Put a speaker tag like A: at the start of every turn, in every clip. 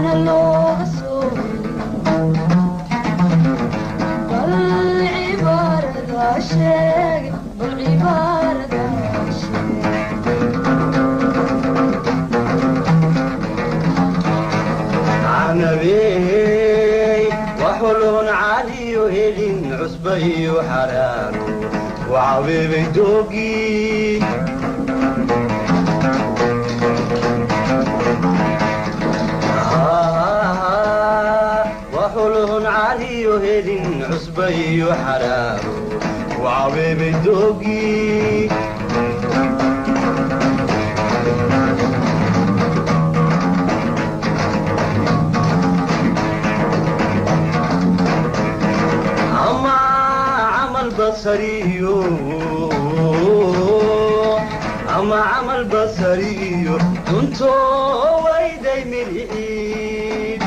A: Cana looga soo bal cibaarada sheeg, bal cibaarada sheeg.
B: Canabey waxuloon caliyo helin, cusba iyo xaraaro wacabeebay doogii. Waxuloon caliyo helin, cusba iyo xaraaro wacabeebay doogii. Ama camal basariyo, ama camal basariyo, dunto wayday miliciid.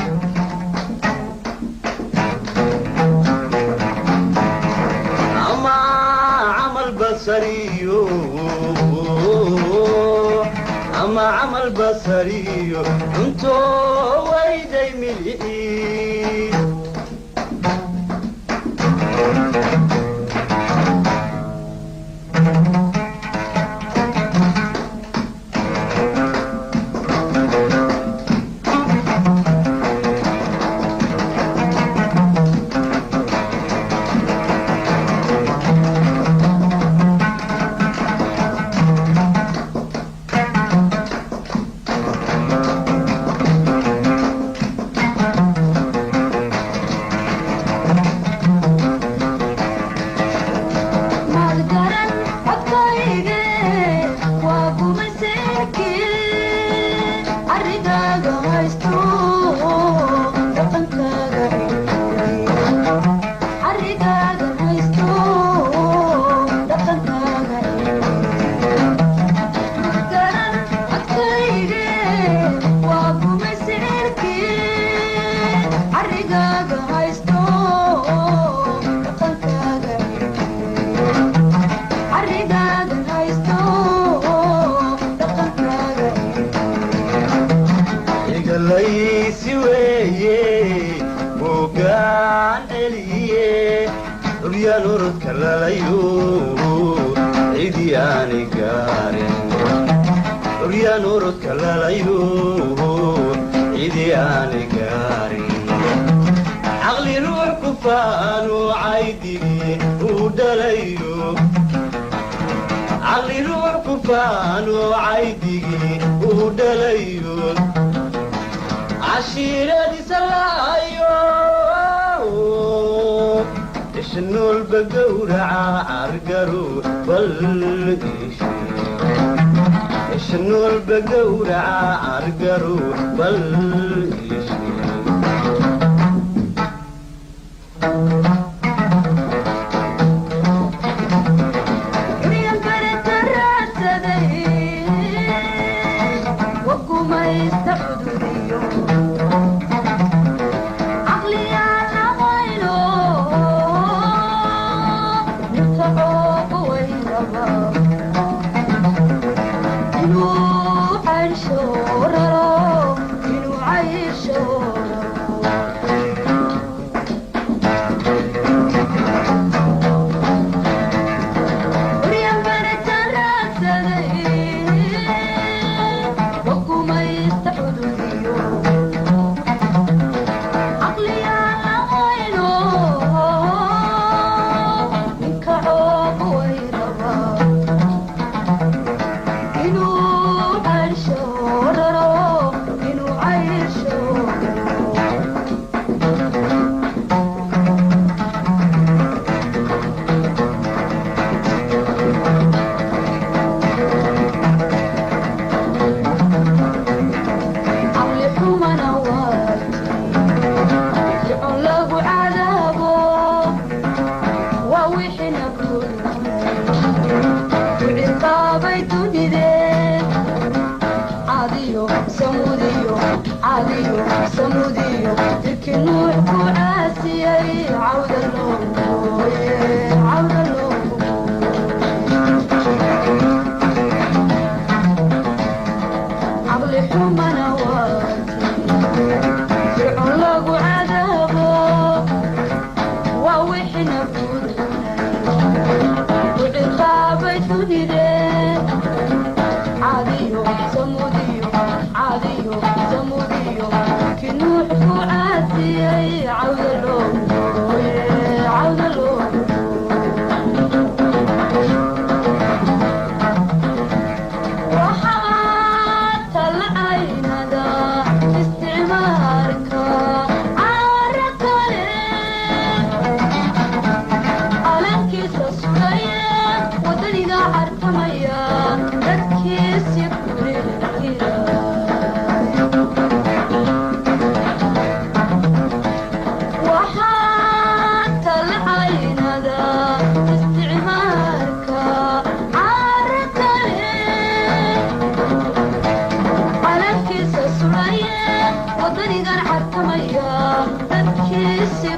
B: Ama camal basariyo, ama camal basariyo, dunto wayday miliciid.
A: Maad garan codkayge, waa gumayseerkii carrigaaga haysto, dhaqankaaga carrigaaga haysto, dhaqankaaga. Maad garan codkayge, waa gumayseerkii carrigaaga haysto, dhaqankaaga carrigaaga haysto, dhaqankaaga.
B: Igalaysi weeye bogaan celiye, curyaan orodka lalayo, cidii aanay gaarin. Curyaan orodka lalayo, cidii aanay gaarin. Caqli ruux ku faano caydigii uu dhalayo, caqli ruux ku faano caydigii uu dhalayo, cashiiradiisa laayo, isha noolba gowraca cargaru bal isha noolba gowraca cargaru bal ishi.
A: Curyan barata raadsaday, wagumaysta cududiyo caqliyaan ahayno, ninka cooba wayraba inuu cayrsho raro, inuu cayrsho raro. Curyan barata raadsaday, wagumaysta xuduudiyo caqliyaan ahayno, ninka cooba wayraba inuu cayrsho raro, inuu cayrsho raro. Caqli xumana waati fircoon lagu cadaabo, waa wixina ku ciqaabay dunidee. Cadiyo samuudiyo, cadiyo samuudiyo, dirkii Nuux ku caasiyey, cawda loo gooye, cawda loo. Caqli xumana waati Nuux ku caasiyey cawda loogu gooye, cawda loogu. Waxaa talacaynada isticmaalka cara kale calankiisa sudhaya, wadaniga cartamaya, dadkiisi kuleelkira. Waxaa talacaynada isticmaalka cara kale calankiisa sudhaya, wadanigan cartamaya, dadkiisi.